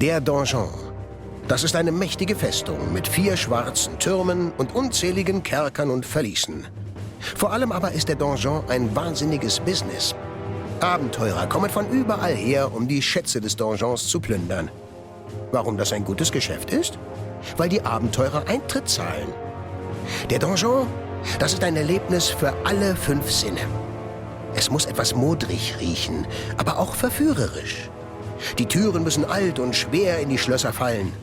Der Donjon. Das ist eine mächtige Festung mit 4 schwarzen Türmen und unzähligen Kerkern und Verließen. Vor allem aber ist der Donjon ein wahnsinniges Business. Abenteurer kommen von überall her, um die Schätze des Donjons zu plündern. Warum das ein gutes Geschäft ist? Weil die Abenteurer Eintritt zahlen. Der Donjon, das ist ein Erlebnis für alle 5 Sinne. Es muss etwas modrig riechen, aber auch verführerisch. Die Türen müssen alt und schwer in die Schlösser fallen.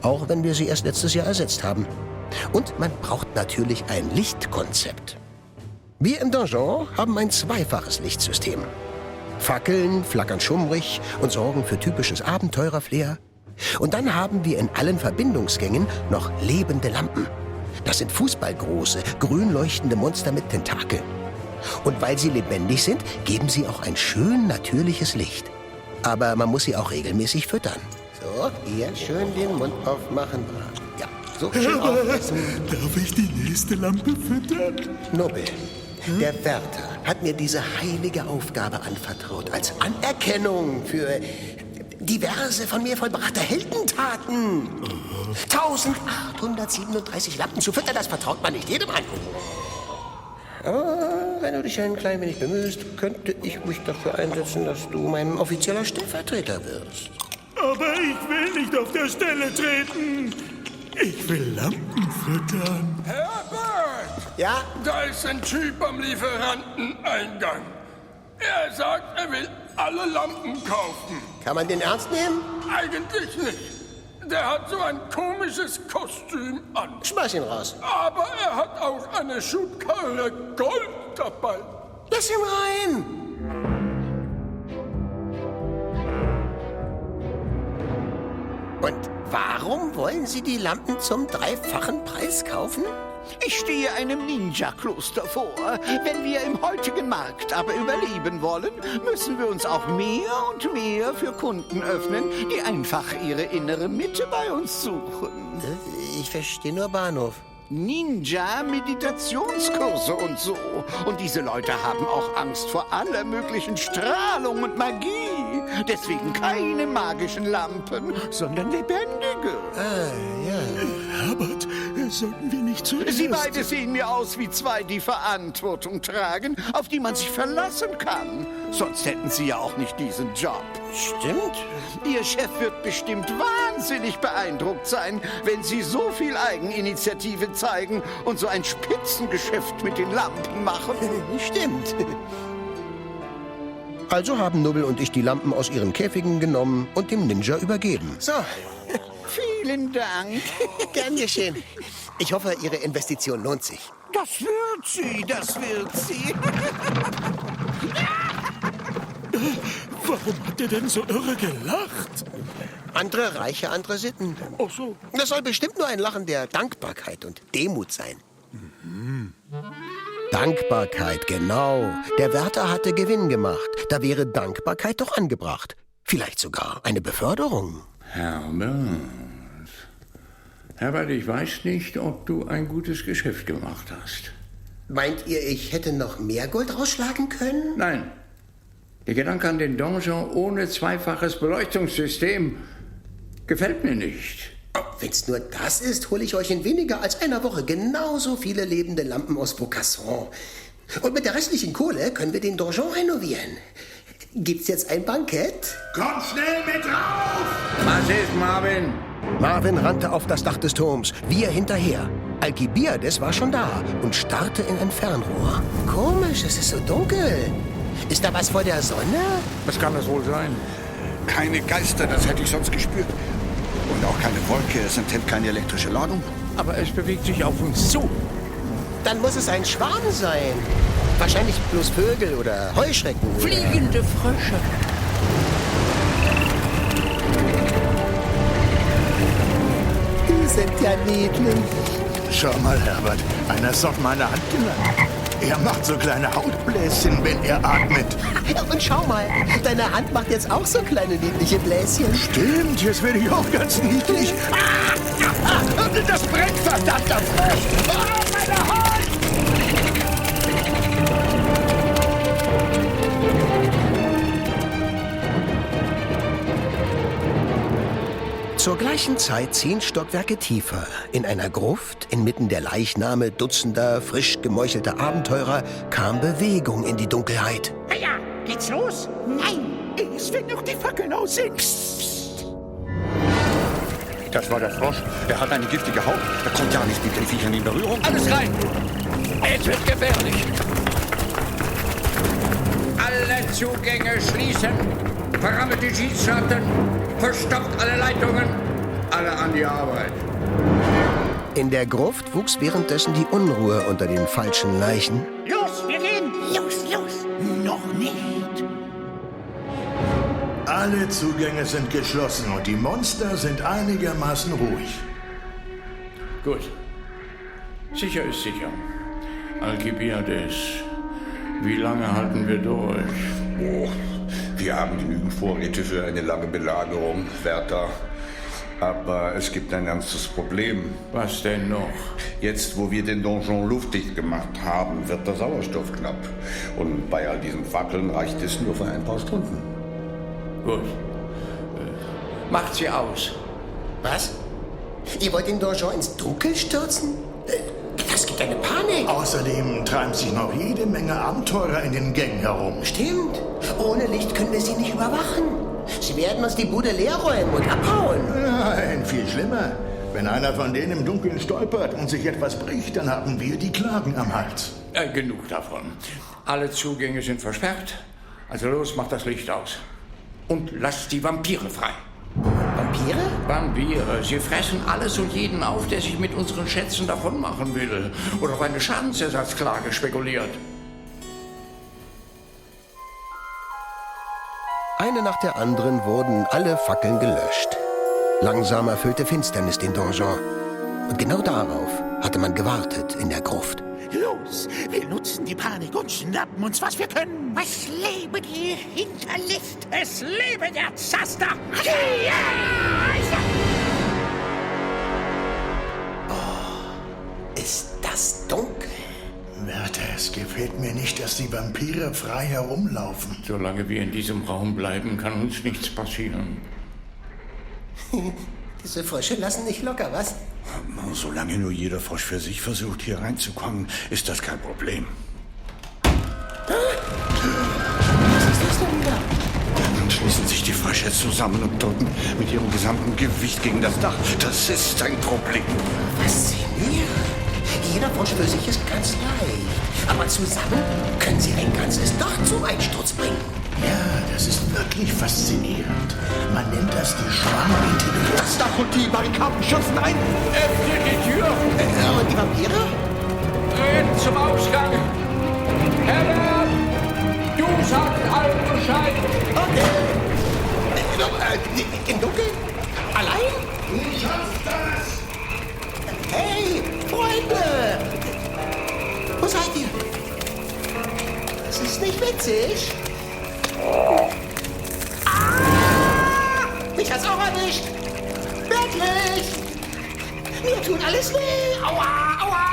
Auch wenn wir sie erst letztes Jahr ersetzt haben. Und man braucht natürlich ein Lichtkonzept. Wir im Donjon haben ein zweifaches Lichtsystem. Fackeln flackern schummrig und sorgen für typisches Abenteurerflair. Und dann haben wir in allen Verbindungsgängen noch lebende Lampen. Das sind fußballgroße, grün leuchtende Monster mit Tentakeln. Und weil sie lebendig sind, geben sie auch ein schön natürliches Licht. Aber man muss sie auch regelmäßig füttern. So, hier schön den Mund aufmachen. Ja, so schön aufessen. Darf ich die nächste Lampe füttern? Nobel, der Wärter hat mir diese heilige Aufgabe anvertraut, als Anerkennung für diverse von mir vollbrachte Heldentaten. 1837 Lampen zu füttern, das vertraut man nicht jedem an. Aber wenn du dich ein klein wenig bemühst, könnte ich mich dafür einsetzen, dass du mein offizieller Stellvertreter wirst. Aber ich will nicht auf der Stelle treten. Ich will Lampen füttern. Herbert! Ja? Da ist ein Typ am Lieferanteneingang. Er sagt, er will alle Lampen kaufen. Kann man den ernst nehmen? Eigentlich nicht. Der hat so ein komisches Kostüm an. Schmeiß ihn raus. Aber er hat auch eine Schubkarre Gold dabei. Lass ihn rein. Und warum wollen Sie die Lampen zum 3-fachen Preis kaufen? Ich stehe einem Ninja-Kloster vor. Wenn wir im heutigen Markt aber überleben wollen, müssen wir uns auch mehr und mehr für Kunden öffnen, die einfach ihre innere Mitte bei uns suchen. Ich verstehe nur Bahnhof. Ninja-Meditationskurse und so. Und diese Leute haben auch Angst vor aller möglichen Strahlung und Magie. Deswegen keine magischen Lampen, sondern lebendige. Herbert, sollten wir nicht zuerst... Sie beide sehen mir aus wie 2, die Verantwortung tragen, auf die man sich verlassen kann. Sonst hätten sie ja auch nicht diesen Job. Stimmt. Ihr Chef wird bestimmt wahnsinnig beeindruckt sein, wenn Sie so viel Eigeninitiative zeigen und so ein Spitzengeschäft mit den Lampen machen. Stimmt. Also haben Nubbel und ich die Lampen aus ihren Käfigen genommen und dem Ninja übergeben. So, Vielen Dank. gern geschehen. Ich hoffe, Ihre Investition lohnt sich. Das wird sie, das wird sie. Warum hat er denn so irre gelacht? Andere Reiche, andere Sitten. Ach so. Das soll bestimmt nur ein Lachen der Dankbarkeit und Demut sein. Dankbarkeit, genau. Der Wärter hatte Gewinn gemacht. Da wäre Dankbarkeit doch angebracht. Vielleicht sogar eine Beförderung. Herbert, ich weiß nicht, ob du ein gutes Geschäft gemacht hast. Meint ihr, ich hätte noch mehr Gold rausschlagen können? Nein. Der Gedanke an den Donjon ohne 2-faches Beleuchtungssystem gefällt mir nicht. Oh, wenn's nur das ist, hole ich euch in weniger als einer Woche genauso viele lebende Lampen aus Beaucasson. Und mit der restlichen Kohle können wir den Donjon renovieren. Gibt's jetzt ein Bankett? Komm schnell mit rauf! Was ist, Marvin? Marvin rannte auf das Dach des Turms, wir hinterher. Alkibiades war schon da und starrte in ein Fernrohr. Komisch, es ist so dunkel. Ist da was vor der Sonne? Was kann das wohl sein? Keine Geister, das hätte ich sonst gespürt. Und auch keine Wolke, es enthält keine elektrische Ladung. Aber es bewegt sich auf uns zu. Dann muss es ein Schwarm sein. Wahrscheinlich bloß Vögel oder Heuschrecken. Fliegende Frösche. Die sind ja niedlich. Schau mal, Herbert, einer ist auf meine Hand gelangt. Er macht so kleine Hautbläschen, wenn er atmet. Und schau mal, deine Hand macht jetzt auch so kleine niedliche Bläschen. Stimmt, jetzt werde ich auch ganz niedlich. Das brennt, verdammter Frosch! Oh, meine Hand! Zur gleichen Zeit 10 Stockwerke tiefer, in einer Gruft, inmitten der Leichname dutzender frisch gemeuchelter Abenteurer, kam Bewegung in die Dunkelheit. Ja, geht's los? Nein, es wird noch die Fackeln aussehen. Das war der Frosch. Er hat eine giftige Haut. Er kommt ja nicht mit den Viechern in Berührung. Alles rein! Es wird gefährlich! Alle Zugänge schließen! Verrammelt die Schießscharten! Verstopft alle Leitungen! Alle an die Arbeit! In der Gruft wuchs währenddessen die Unruhe unter den falschen Leichen. Los, wir gehen! Los, los, noch nicht. Alle Zugänge sind geschlossen und die Monster sind einigermaßen ruhig. Gut. Sicher ist sicher. Alcibiades, wie lange halten wir durch? Oh, wir haben genügend Vorräte für eine lange Belagerung, Wärter. Aber es gibt ein ernstes Problem. Was denn noch? Jetzt, wo wir den Donjon luftdicht gemacht haben, wird der Sauerstoff knapp. Und bei all diesen Fackeln reicht es nur für ein paar Stunden. Gut. Macht sie aus. Was? Ihr wollt den Donjon ins Dunkel stürzen? Das gibt eine Panik. Außerdem treiben sich noch jede Menge Abenteurer in den Gängen herum. Stimmt. Ohne Licht können wir sie nicht überwachen. Sie werden uns die Bude leer räumen und abhauen. Nein, viel schlimmer. Wenn einer von denen im Dunkeln stolpert und sich etwas bricht, dann haben wir die Klagen am Hals. Genug davon. Alle Zugänge sind versperrt. Also los, macht das Licht aus. Und lasst die Vampire frei. Vampire? Vampire. Sie fressen alles und jeden auf, der sich mit unseren Schätzen davonmachen will. Oder auf eine Schadensersatzklage spekuliert. Eine nach der anderen wurden alle Fackeln gelöscht. Langsam erfüllte Finsternis den Donjon. Und genau darauf hatte man gewartet in der Gruft. Los, wir nutzen die Panik und schnappen uns, was wir können. Es lebe die Hinterlist. Es lebe der Zaster! Ist das dunkel? Wärter, es gefällt mir nicht, dass die Vampire frei herumlaufen. Solange wir in diesem Raum bleiben, kann uns nichts passieren. Diese Frösche lassen nicht locker, was? Solange nur jeder Frosch für sich versucht, hier reinzukommen, ist das kein Problem. Was ist das denn wieder? Dann schließen sich die Frösche zusammen und drücken mit ihrem gesamten Gewicht gegen das Dach. Das ist ein Problem. Faszinierend. Jeder Frosch für sich ist ganz leicht. Aber zusammen können sie ein ganzes Dach zum Einsturz bringen. Ja, das ist wirklich faszinierend. Man nennt das die Schwarmintelligenz. Das Dach und die Barrikaden schützen ein. Öffnet die Tür! Und die Vampire? Rennt zum Ausgang! Herbert! Du sagst allen Bescheid! Okay. Im Dunkeln? Allein? Ich schaff das! Hey, Freunde! Wo seid ihr? Das ist nicht witzig. Mich hat's auch erwischt. Wirklich. Mir tut alles weh. Aua, aua.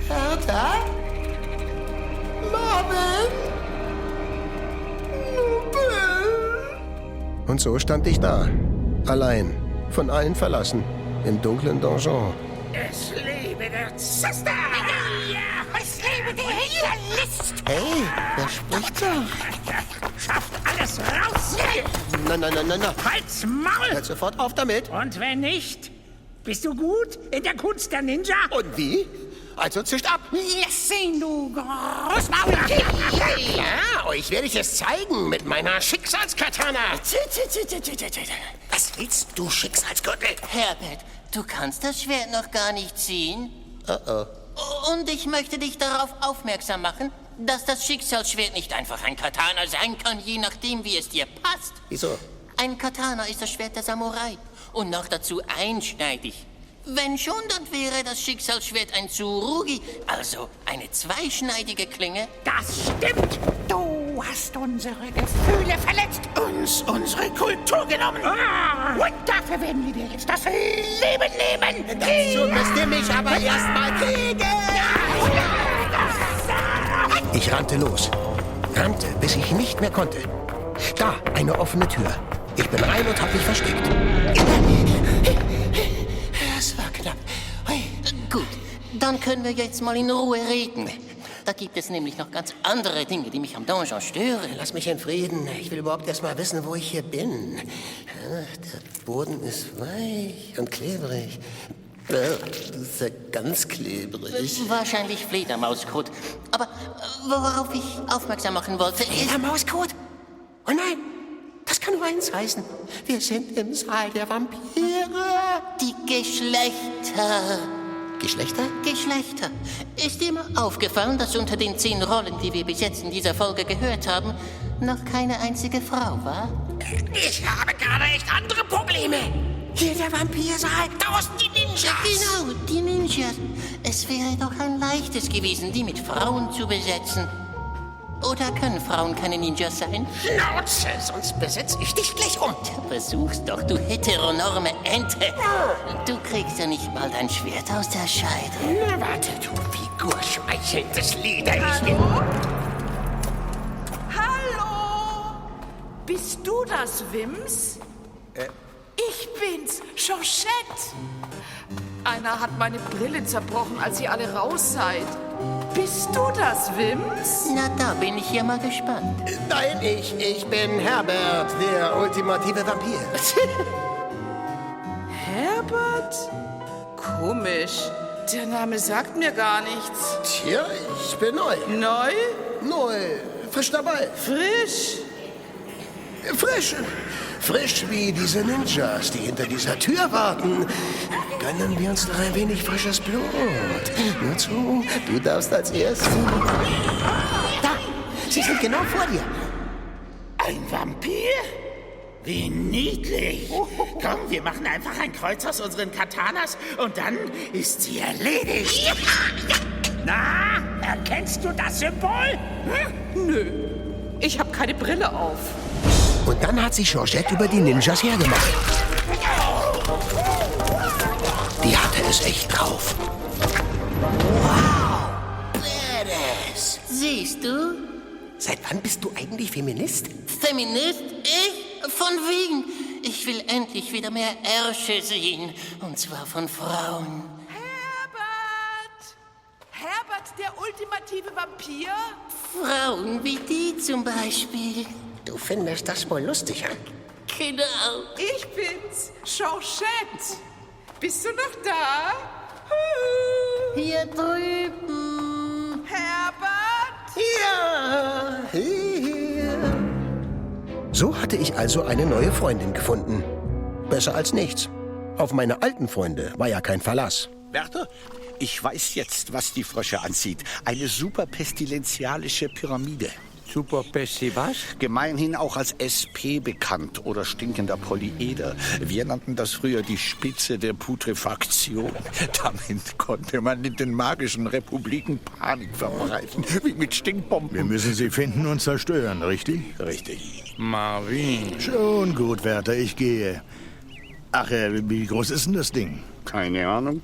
Hertha? Marvin? Und so stand ich da. Allein. Von allen verlassen. Im dunklen Donjon. Es lebe der Zaster! Es lebe die Hinterlist! Hey, wer spricht so? Schafft alles raus! Na. Halt's Maul! Hört sofort auf damit. Und wenn nicht, bist du gut in der Kunst der Ninja? Und wie? Also zischt ab. Lass sehen, du Großmaul! Ja, euch werde ich es zeigen mit meiner Schicksalskatana. Was willst du, Schicksalsgürtel? Herbert, Du kannst das Schwert noch gar nicht ziehen. Und ich möchte dich darauf aufmerksam machen, dass das Schicksalsschwert nicht einfach ein Katana sein kann, je nachdem, wie es dir passt. Wieso? Ein Katana ist das Schwert der Samurai und noch dazu einschneidig. Wenn schon, dann wäre das Schicksalsschwert ein Tsurugi, also eine zweischneidige Klinge. Das stimmt. Du hast unsere Gefühle verletzt, uns unsere Kultur genommen. Und dafür werden wir dir jetzt das Leben nehmen. Dazu müsst ihr mich aber erst mal kriegen. Ich rannte los. Rannte, bis ich nicht mehr konnte. Da, eine offene Tür. Ich bin rein und hab mich versteckt. Das war knapp. Gut, dann können wir jetzt mal in Ruhe reden. Da gibt es nämlich noch ganz andere Dinge, die mich am Donjon stören. Lass mich in Frieden. Ich will überhaupt erst mal wissen, wo ich hier bin. Der Boden ist weich und klebrig. Das ist ja ganz klebrig. Wahrscheinlich Fledermauskot. Aber worauf ich aufmerksam machen wollte... Fledermauskot? Oh nein, das kann nur eins heißen. Wir sind im Saal der Vampire. Die Geschlechter. Geschlechter? Geschlechter. Ist dir mal aufgefallen, dass unter den 10 Rollen, die wir bis jetzt in dieser Folge gehört haben, noch keine einzige Frau war? Ich habe gerade echt andere Probleme. Hier der Vampirsaal, draußen die Ninjas. Genau, die Ninjas. Es wäre doch ein leichtes gewesen, die mit Frauen zu besetzen. Oder können Frauen keine Ninjas sein? Schnauze, sonst besetze ich dich gleich um. Versuch's doch, du heteronorme Ente. Du kriegst ja nicht mal dein Schwert aus der Scheide. Na warte, du figurschmeichelndes Lieder. Hallo? Bist du das, Wims? Ich bin's, Georgette. Einer hat meine Brille zerbrochen, als ihr alle raus seid. Bist du das, Wims? Na, da bin ich ja mal gespannt. Nein, ich bin Herbert, der ultimative Vampir. Herbert? Komisch. Der Name sagt mir gar nichts. Tja, ich bin neu. Neu? Neu, frisch dabei. Frisch? Frisch wie diese Ninjas, die hinter dieser Tür warten. Gönnen wir uns noch ein wenig frisches Blut. Nur zu, du darfst als Erster. Da, sie sind genau vor dir. Ein Vampir? Wie niedlich. Komm, wir machen einfach ein Kreuz aus unseren Katanas und dann ist sie erledigt. Na, erkennst du das Symbol? Nö, ich habe keine Brille auf. Und dann hat sich Georgette über die Ninjas hergemacht. Die hatte es echt drauf. Wow, badass. Siehst du? Seit wann bist du eigentlich Feminist? Feminist? Ich? Von wegen. Ich will endlich wieder mehr Ärsche sehen. Und zwar von Frauen. Herbert, der ultimative Vampir? Frauen wie die zum Beispiel. Du findest das wohl lustig, ja? Genau. Ich bin's, Georgette. Bist du noch da? Hier drüben. Herbert? Ja, hier. So hatte ich also eine neue Freundin gefunden. Besser als nichts. Auf meine alten Freunde war ja kein Verlass. Wärter, ich weiß jetzt, was die Frösche anzieht. Eine superpestilenzialische Pyramide. Superpesti was? Gemeinhin auch als SP bekannt oder stinkender Polyeder. Wir nannten das früher die Spitze der Putrefaktion. Damit konnte man in den magischen Republiken Panik verbreiten, wie mit Stinkbomben. Wir müssen sie finden und zerstören, richtig? Richtig. Marvin. Schon gut, Wärter, ich gehe. Ach, wie groß ist denn das Ding? Keine Ahnung.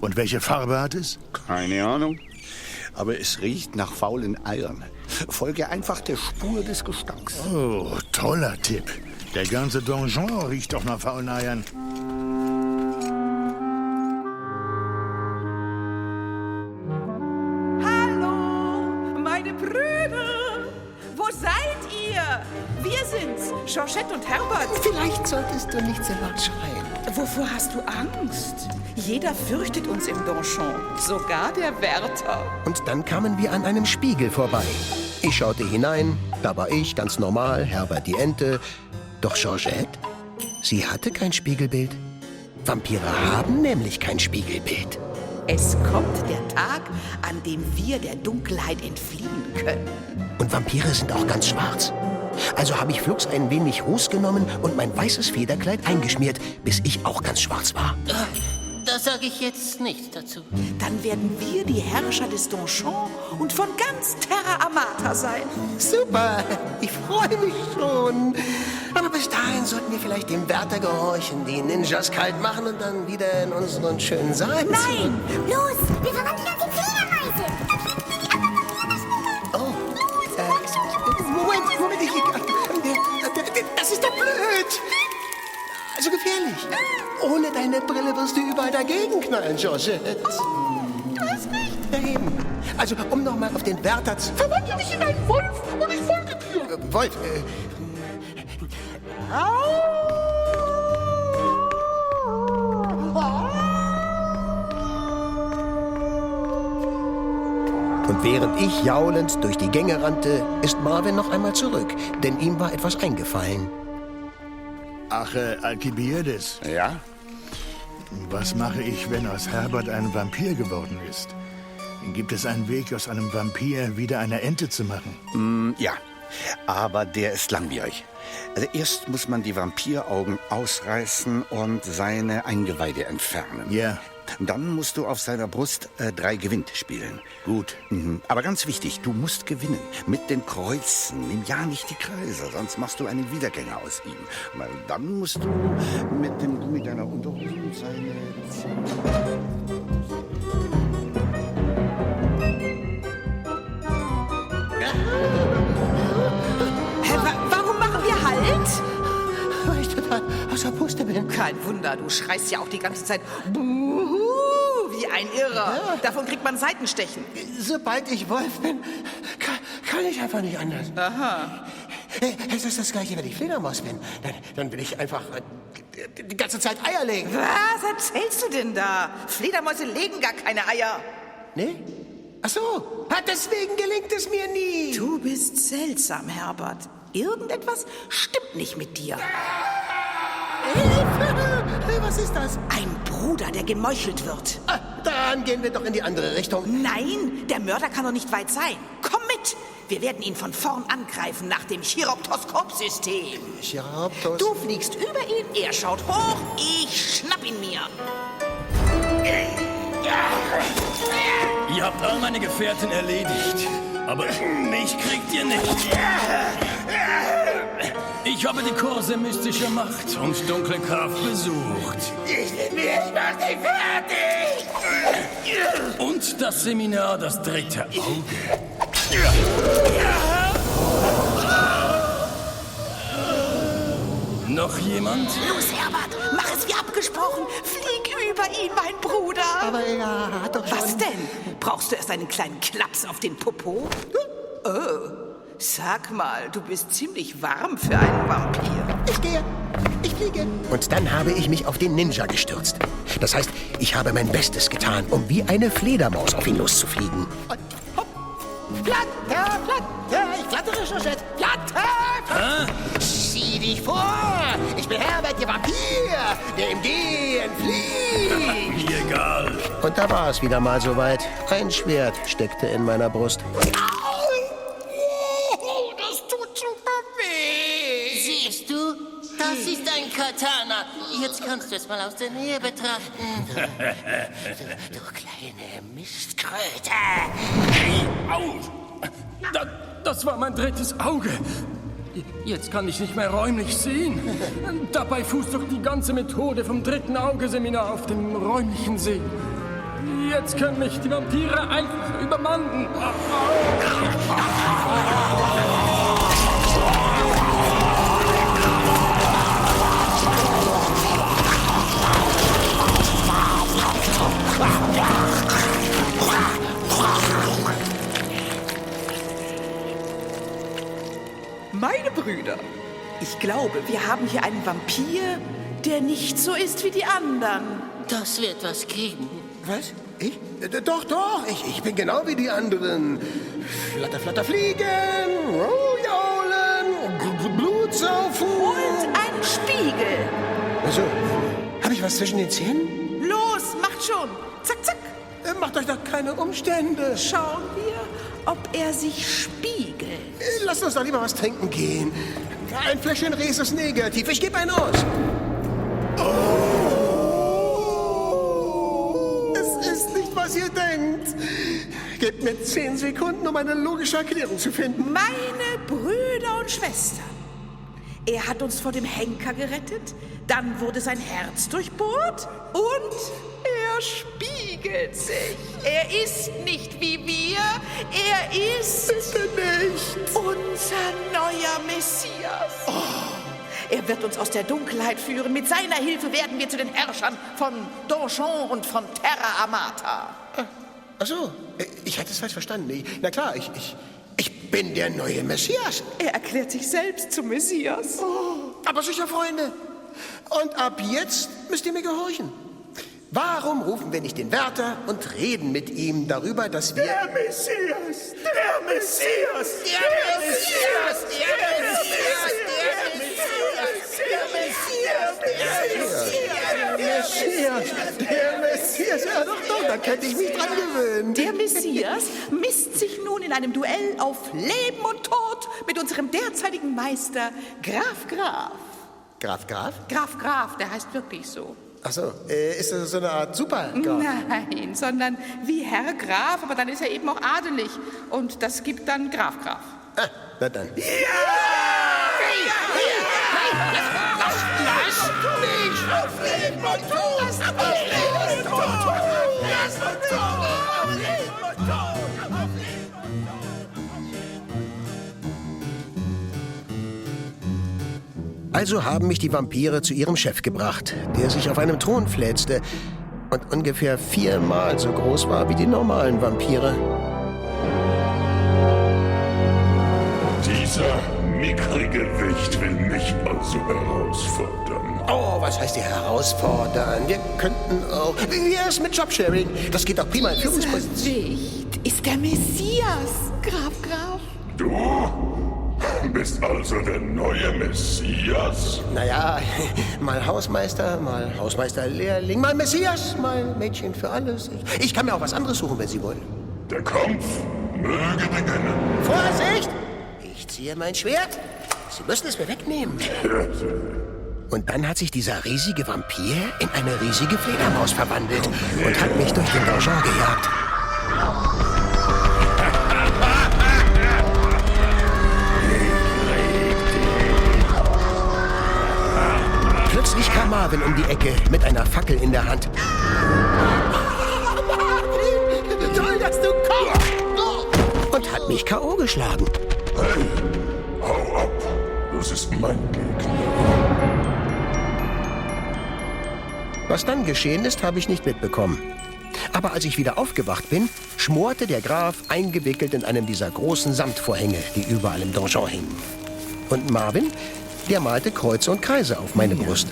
Und welche Farbe hat es? Keine Ahnung. Aber es riecht nach faulen Eiern. Folge einfach der Spur des Gestanks. Oh, toller Tipp. Der ganze Donjon riecht doch nach faulen Eiern. Hallo, meine Brüder. Wo seid ihr? Wir sind's, Georgette und Herbert. Vielleicht solltest du nicht so laut schreien. Wovor hast du Angst? Jeder fürchtet uns im Donjon, sogar der Wärter. Und dann kamen wir an einem Spiegel vorbei. Ich schaute hinein, da war ich, ganz normal, Herbert die Ente. Doch Georgette, sie hatte kein Spiegelbild. Vampire haben nämlich kein Spiegelbild. Es kommt der Tag, an dem wir der Dunkelheit entfliehen können. Und Vampire sind auch ganz schwarz. Also habe ich flugs ein wenig Ruß genommen und mein weißes Federkleid eingeschmiert, bis ich auch ganz schwarz war. Da sage ich jetzt nichts dazu. Dann werden wir die Herrscher des Donjon und von ganz Terra Amata sein. Super, ich freue mich schon. Aber bis dahin sollten wir vielleicht dem Wärter gehorchen, die Ninjas kalt machen und dann wieder in unseren schönen Saal. Nein, los, wir verwandeln uns in Fledermäuse. Oh, Moment, das ist doch blöd. Also gefährlich. Ohne deine Brille wirst du überall dagegen knallen, Georgette. Du hast recht. Ja, eben. Also, um nochmal auf den Wärter zu... Verwandle dich in einen Wolf und ich folge dir. Wolf, Und während ich jaulend durch die Gänge rannte, ist Marvin noch einmal zurück, denn ihm war etwas eingefallen. Ach, Alkibiades. Ja? Was mache ich, wenn aus Herbert ein Vampir geworden ist? Gibt es einen Weg, aus einem Vampir wieder eine Ente zu machen? Ja, aber der ist langwierig. Also erst muss man die Vampiraugen ausreißen und seine Eingeweide entfernen. Ja. Dann musst du auf seiner Brust 3 Gewinn spielen. Gut. Aber ganz wichtig, du musst gewinnen. Mit den Kreuzen. Nimm ja nicht die Kreise, sonst machst du einen Wiedergänger aus ihm. Weil dann musst du mit dem Gummi deiner Unterhose seine... Warum machen wir Halt? Weil ich total außer Puste bin. Kein Wunder, du schreist ja auch die ganze Zeit Buhu, wie ein Irrer. Ja. Davon kriegt man Seitenstechen. Sobald ich Wolf bin, kann ich einfach nicht anders. Aha. Es ist das Gleiche, wenn ich Fledermaus bin. Dann will ich einfach die ganze Zeit Eier legen. Was erzählst du denn da? Fledermäuse legen gar keine Eier. Nee? Ach so, deswegen gelingt es mir nie. Du bist seltsam, Herbert. Irgendetwas stimmt nicht mit dir. Hilfe! Was ist das? Ein Bruder, der gemeuchelt wird. Dann gehen wir doch in die andere Richtung. Nein, der Mörder kann doch nicht weit sein. Komm mit! Wir werden ihn von vorn angreifen nach dem Chiroptoskop-System. Chiroptos? Du fliegst über ihn, er schaut hoch, ich schnapp ihn mir. Ihr habt all meine Gefährten erledigt, aber mich kriegt ihr nicht. Ich habe die Kurse mystischer Macht und dunkle Kraft besucht. Ich mach dich fertig! Und das Seminar Das dritte Auge. Noch jemand? Los, Herbert, mach es wie abgesprochen. Flieg über ihn, mein Bruder. Aber er hat doch schon... Was denn? Brauchst du erst einen kleinen Klaps auf den Popo? Oh, sag mal, du bist ziemlich warm für einen Vampir. Ich gehe. Ich fliege. Und dann habe ich mich auf den Ninja gestürzt. Das heißt, ich habe mein Bestes getan, um wie eine Fledermaus auf ihn loszufliegen. Und hopp. Flatter, flatter, ich flattere, Georgette. Flatter! Sieh dich vor! Ich bin Herbert, der Vampir, der im Gehen fliegt. Mir egal. Und da war es wieder mal soweit. Ein Schwert steckte in meiner Brust. Das tut super weh. Siehst du? Das ist ein Katana. Jetzt kannst du es mal aus der Nähe betrachten. Du kleine Mistkröte. Au! Das war mein drittes Auge. Jetzt kann ich nicht mehr räumlich sehen. Dabei fußt doch die ganze Methode vom dritten Auge-Seminar auf dem räumlichen Sehen. Jetzt können mich die Vampire einfach übermannen. Meine Brüder, ich glaube, wir haben hier einen Vampir, der nicht so ist wie die anderen. Das wird was kriegen. Was? Ich? Doch. Ich bin genau wie die anderen. Flatter, flatter, fliegen, jaulen, Blut saufen. Und einen Spiegel. Also, Habe ich was zwischen den Zähnen? Los, macht schon. Zack, zack. Macht euch doch keine Umstände. Schauen wir, ob er sich spiegelt. Lasst uns doch lieber was trinken gehen. Ein Fläschchen Res ist negativ. Ich gebe einen aus. Es ist nicht, was ihr denkt. Gebt mir 10 Sekunden, um eine logische Erklärung zu finden. Meine Brüder und Schwestern. Er hat uns vor dem Henker gerettet, dann wurde sein Herz durchbohrt und er spiegelt sich. Er ist nicht wie wir, er ist nicht unser neuer Messias. Er wird uns aus der Dunkelheit führen. Mit seiner Hilfe werden wir zu den Herrschern von Donjon und von Terra Amata. Ach so, ich hatte es falsch verstanden. Na klar, ich bin der neue Messias. Er erklärt sich selbst zum Messias. Aber sicher, Freunde. Und ab jetzt müsst ihr mir gehorchen. Warum rufen wir nicht den Wärter und reden mit ihm darüber, dass wir... Der Messias! Der Messias! Der Messias! Der Messias! Der Messias! Ja, doch, da könnte ich mich dran gewöhnen. Der Messias misst sich nun in einem Duell auf Leben und Tod mit unserem derzeitigen Meister Graf Graf. Graf Graf? Graf Graf, der heißt wirklich so. Ach so, ist das so eine Art Supergraf? Nein, sondern wie Herr Graf, aber dann ist er eben auch adelig. Und das gibt dann Graf Graf. Ah, na dann. Ja! Lass mich auf Leben und Tod! Lass Leben und Tod! Lass uns auf Leben und Tod! Also haben mich die Vampire zu ihrem Chef gebracht, der sich auf einem Thron fläzte und ungefähr 4-mal so groß war wie die normalen Vampire. Dieser mickrige Wicht will mich also herausfordern. Oh, was heißt hier herausfordern? Wir könnten auch... Wie ist mit Jobsharing? Das geht doch prima in Führungspositionen. Wicht ist der Messias, Graf Graf. Du bist also der neue Messias? Naja, mal Hausmeister, mal Hausmeisterlehrling, mal Messias, mal Mädchen für alles. Ich kann mir auch was anderes suchen, wenn Sie wollen. Der Kampf möge beginnen. Vorsicht! Ich ziehe mein Schwert. Sie müssen es mir wegnehmen. Und dann hat sich dieser riesige Vampir in eine riesige Fledermaus verwandelt und hat mich durch den Donjon gejagt. Plötzlich kam Marvin um die Ecke mit einer Fackel in der Hand. Toll, dass du kommst! Und hat mich K.O. geschlagen. Hey, hau ab. Das ist mein Gegner. Was dann geschehen ist, habe ich nicht mitbekommen. Aber als ich wieder aufgewacht bin, schmorte der Graf eingewickelt in einem dieser großen Samtvorhänge, die überall im Donjon hingen. Und Marvin, der malte Kreuze und Kreise auf meine Brust.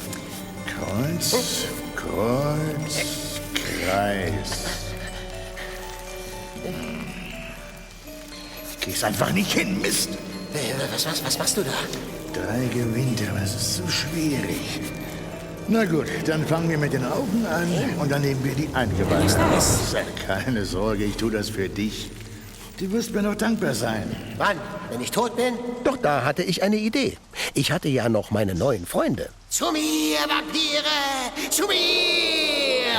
Kreuz, Kreuz, Kreis. Ich krieg's einfach nicht hin, Mist. Was machst du da? 3 gewinnt, aber es ist zu schwierig. Na gut, dann fangen wir mit den Augen an und dann nehmen wir die Eingeweide. Keine Sorge, ich tue das für dich. Du wirst mir noch dankbar sein. Wann? Wenn ich tot bin? Doch da hatte ich eine Idee. Ich hatte ja noch meine neuen Freunde. Zu mir, Vampire! Zu mir!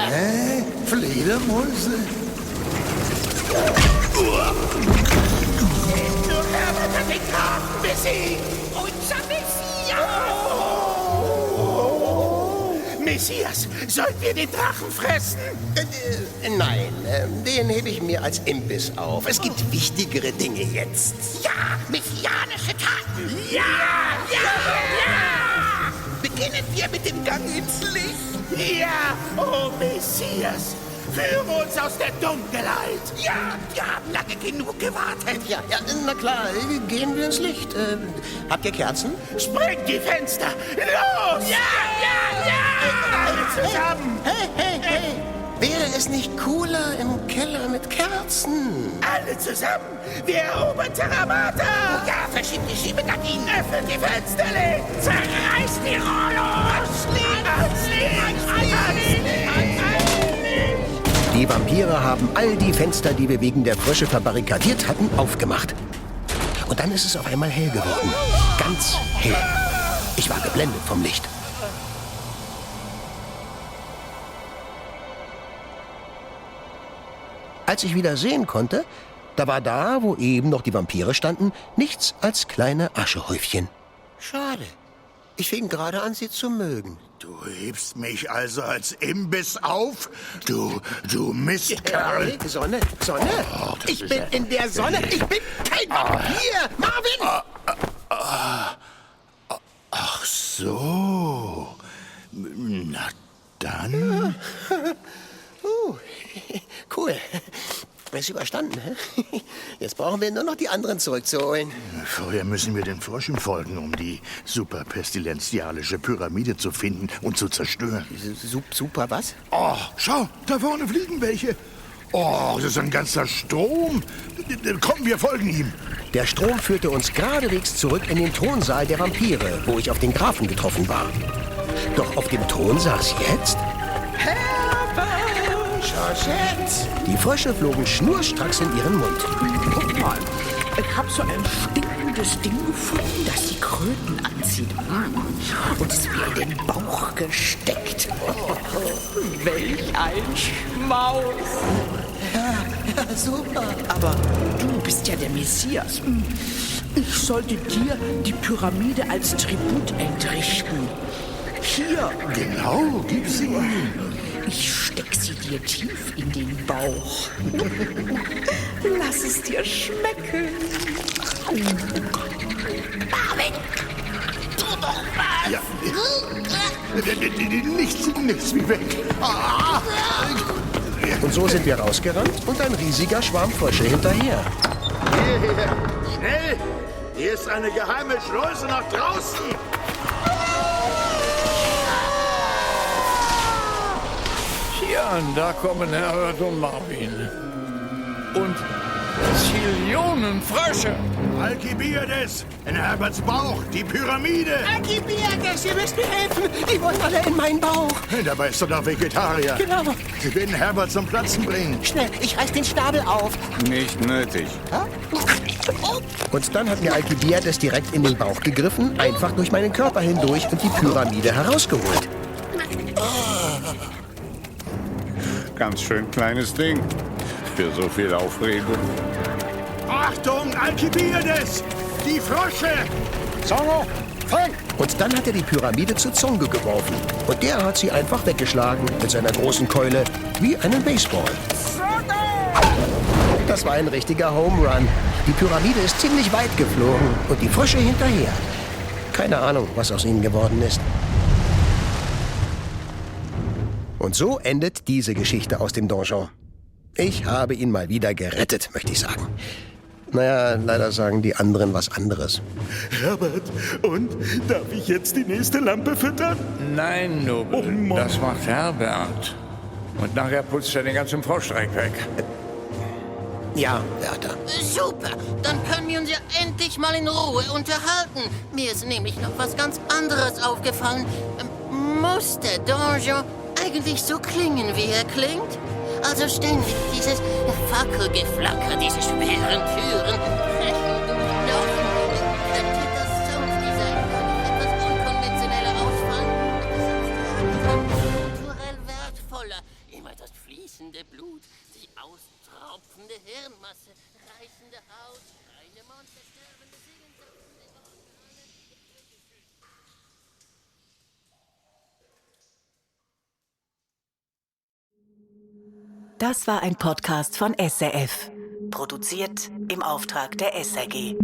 Hä? Fledermäuse? Herbert hat den Grafen besiegt! Unser Messias! Messias, sollen wir den Drachen fressen? Nein, den hebe ich mir als Imbiss auf. Es gibt wichtigere Dinge jetzt. Ja, messianische Taten! Ja! Ja! Ja! Beginnen wir mit dem Gang ins Licht? Ja, oh Messias! Führe uns aus der Dunkelheit! Ja, wir haben lange genug gewartet! Ja, na klar, gehen wir ins Licht. Habt ihr Kerzen? Sprengt die Fenster! Los! Ja, ja, ja! Alle zusammen! Hey! Wäre es nicht cooler im Keller mit Kerzen? Alle zusammen! Wir erobern Terramata! Ja, verschiebt die Schiebegardinen! Öffnet die Fensterle! Zerreißt die Rollos! Die Vampire haben all die Fenster, die wir wegen der Frösche verbarrikadiert hatten, aufgemacht. Und dann ist es auf einmal hell geworden. Ganz hell. Ich war geblendet vom Licht. Als ich wieder sehen konnte, da war da, wo eben noch die Vampire standen, nichts als kleine Aschehäufchen. Schade. Ich fing gerade an, sie zu mögen. Du hebst mich also als Imbiss auf? Du Mistkerl. Sonne. Oh, ich bin in der Sonne. Ich bin kein Vampir. Marvin! Ach so. Na dann. Cool. Ist überstanden, hä? Jetzt brauchen wir nur noch die anderen zurückzuholen. Vorher müssen wir den Fröschen folgen, um die superpestilenzialische Pyramide zu finden und zu zerstören. Super was? Oh, schau, da vorne fliegen welche. Oh, das ist ein ganzer Strom. Komm, wir folgen ihm. Der Strom führte uns geradewegs zurück in den Thronsaal der Vampire, wo ich auf den Grafen getroffen war. Doch auf dem Thron saß jetzt... Georgette! Die Frösche flogen schnurstracks in ihren Mund. Guck mal, ich hab so ein stinkendes Ding gefunden, das die Kröten anzieht. Und es mir in den Bauch gesteckt. Welch ein Schmaus! Ja, super. Aber du bist ja der Messias. Ich sollte dir die Pyramide als Tribut entrichten. Hier. Genau, gib sie ihm. Ich steck sie dir tief in den Bauch. Lass es dir schmecken. Marvin, tu doch was! Ja. Nichts wie weg. Und so sind wir rausgerannt und ein riesiger Schwarm Frösche hinterher. Hierher, schnell! Hier ist eine geheime Schleuse nach draußen. Ja, und da kommen Herbert und Marvin. Und Zillionen Frösche. Alkibiades, in Herberts Bauch, die Pyramide. Alkibiades, ihr müsst mir helfen. Die wollen alle in meinen Bauch. Dabei ist er doch Vegetarier. Genau. Sie werden Herbert zum Platzen bringen. Schnell, ich reiß den Schnabel auf. Nicht nötig. Und dann hat mir Alkibiades direkt in den Bauch gegriffen, einfach durch meinen Körper hindurch und die Pyramide herausgeholt. Ganz schön kleines Ding. Für so viel Aufregung. Achtung, Alkibiades! Die Frösche! Zongo, fang! Und dann hat er die Pyramide zu Zongo geworfen. Und der hat sie einfach weggeschlagen mit seiner großen Keule, wie einen Baseball. Das war ein richtiger Home Run. Die Pyramide ist ziemlich weit geflogen und die Frösche hinterher. Keine Ahnung, was aus ihnen geworden ist. Und so endet diese Geschichte aus dem Donjon. Ich habe ihn mal wieder gerettet, möchte ich sagen. Naja, leider sagen die anderen was anderes. Herbert, und darf ich jetzt die nächste Lampe füttern? Nein, Nobel, das macht Herbert. Und nachher putzt er den ganzen Froschstreik weg. Ja, Wärter. Super, dann können wir uns ja endlich mal in Ruhe unterhalten. Mir ist nämlich noch was ganz anderes aufgefallen. Muss der Donjon eigentlich so klingen, wie er klingt? Also ständig dieses Fackelgeflacker, diese schweren Türen. Könnte das Sounddesign etwas unkonventioneller ausfallen? Kulturell wertvoller. Immer das fließende Blut, die austropfende Hirnmasse, reißende Haut, reine Monster, sterbende Seelen. Das war ein Podcast von SRF. Produziert im Auftrag der SRG.